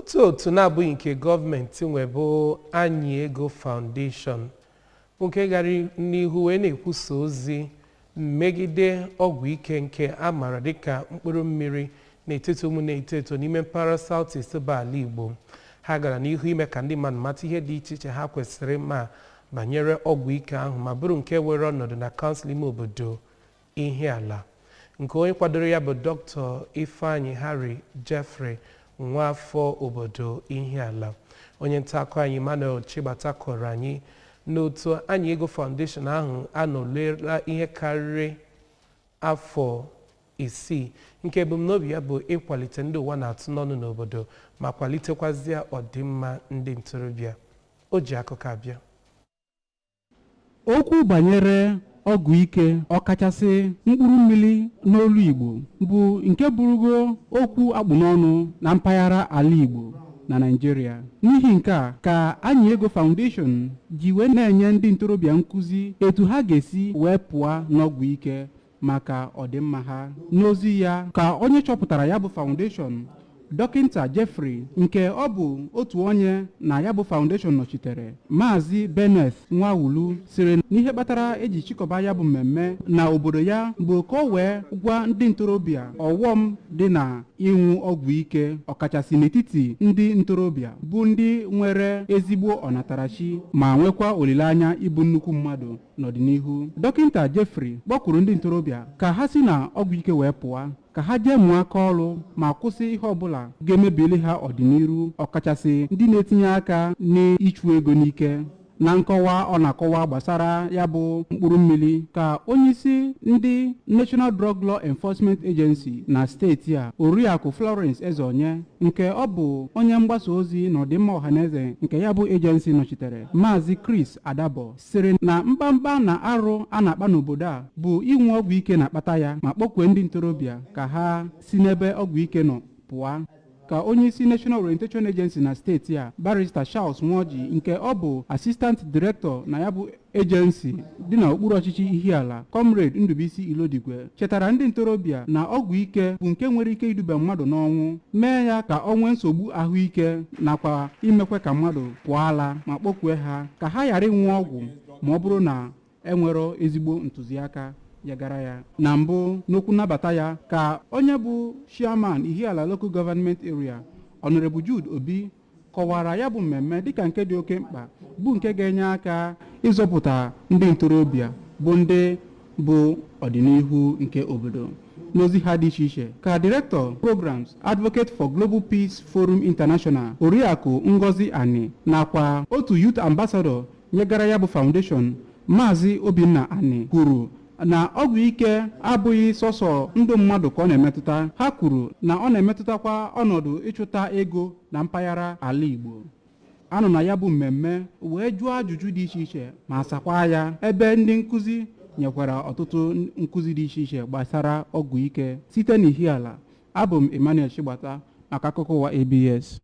Otu otu na-abụghị nke gọọmenti nwe bụ Anyị Ego Foundation, bụ nke gara n'ihu wee na-ekwusa ozi megide ọgwụ ike nke a maara dịka mkpụrụ mmiri n'etiti ụmụ na-eto eto n'ime mpaghara South East bụ ala Igbo. Ha gara n'ihu ime ka ndị mmadụ mata ihe dị iche iche ha kwesịrị ịma banyere ọgwụ ike ahụ, ma bụrụ nke were ọnọdụ na kansụl ime obodo Ihiala, nke onye kwadoro ya bụ Dr. Ifeanyi Harry Jeffrey, nwaafọ obodo Ihiala. Onye nta akụkọ anyị Emmanuel Chigbata kọrọ anyị n'otu Anyị Ego Foundation ahụ anọlela ihe karịrị afọ 6, nke ebumnobi ya bụ ịkwalite ndị ụwa na-atụ n'ọnụ n'obodo ma kwalitekwazịa ọdịmma ndị ntorobịa. O ji akụkọ abịa. Okwu banyere ọgwụ ike, ọkachasị mkpụrụ mmiri n'olu Igbo, bụ nke bụrụgo okwu akpụ n'ọnụ na mpaghara ala Igbo na Naịjirịa. N'ihi nke a ka Anyị Ego Foundation ji wee na-enye ndị ntorobịa nkụzi etu ha ga-esi wee pụọ n'ọgwụ ike maka ọdịmma ha. N'ozi ya ka onye chọpụtara ya bụ foundation, Dọkịnta Jeffrey, nke ọ bụ otu onye na ya bụ foundation nọchitere, Maazị Benneth Nwawulu, sịrị n'ihe kpatara eji chịkọba ya bụ mmemme na obodo ya bụ ka o wee gwa ndị ntorobịa ọghọm dị na ịṅụ ọgwụ ike, ọkachasị n'etiti ndị ntorobịa bụ ndị nwere ezigbo ọnatarachi ma nwekwa olileanya ịbụ nnukwu mmadụ n'ọdịnihu. Dọkịnta Jeffrey kpọkuru ndị ntorobịa ka ha si na ọgwụ ike wee pụọ, ka ha jee mụọ aka ọrụ ma kwụsị ihe ọbụla ga-emebili ha ọdịnihu, ọkachasị ndị na-etinye aka n'ịchụ ego n'ike. Na nkọwa ọ na-akọwa gbasara ya bụ mkpụrụ mmiri, ka onyeisi ndị National Drug Law Enforcement Agency na steeti a, Oriakụ Florence Ezeonye, nke ọ bụ onye mgbasa ozi na ọdịmma ọhaneze nke ya bụ agency nọchitere, Maazị Chris Adabo, sịrị na mkpamkpa na arụ a na-akpa n'obodo a bụ ịṅụ ọgwụ ike na-akpata ya, ma kpọkwue ndị ntorobịa ka ha si n'ebe ọgwụ ike nọ pụọ. Ka onyeisi National Orientation Agency na steeti a, Barrister Charles Nwoji, nke ọ bụ Assistant Director na ya bụ agency dị n'okpuru ọchịchị Ihiala, Comrade Ndubuisi Ilodigwe, chetara ndị ntorobịa na ọgwụ ike bụ nke nwere ike iduba mmadụ n'ọnwụ, mee ya ka ọ nwee nsogbu ahụike nakwa imekwe ka mmadụ pụọ ala, ma kpọkwue ha ka ha ghara ịṅụ ọgwụ ma ọ bụrụ na enwero ezigbo ntụziaka nyegara ya. Na mbụ n'okwu nnabata ya, ka onye bụ Chairman Ihiala Local Government Area, Honorable Jude Obi, kọwara ya bụ mmemme dịka nke dị oke mkpa, bụ nke ga-enye aka ịzọpụta ndị ntorobịa bụ ndị bụ ọdịnihu nke obodo. N'ozi ha dị iche iche ka Director Programs, Advocate for Global Peace Forum International, Oriakụ Ngozi Ani, nakwa otu Youth Ambassador nyegara ya bụ foundation, Maazị Obinna Ani, kwuru na ọgwụ ike abụghị sọsọ ndụ mmadụ ka ọ na-emetụta. Ha kwuru na ọ na-emetụtakwa ọnọdụ ịchụta ego na mpaghara ala Igbo. Anọ na ya bụ mmemme wee jụọ ajụjụ dị iche iche ma sakwa ya, ebe ndị nkụzi nyekwara ọtụtụ nkụzi dị iche iche gbasara ọgwụ ike. Site n'Ihiala, abụ m Emmanuel Chigbata maka akụkọ ụwa ABS.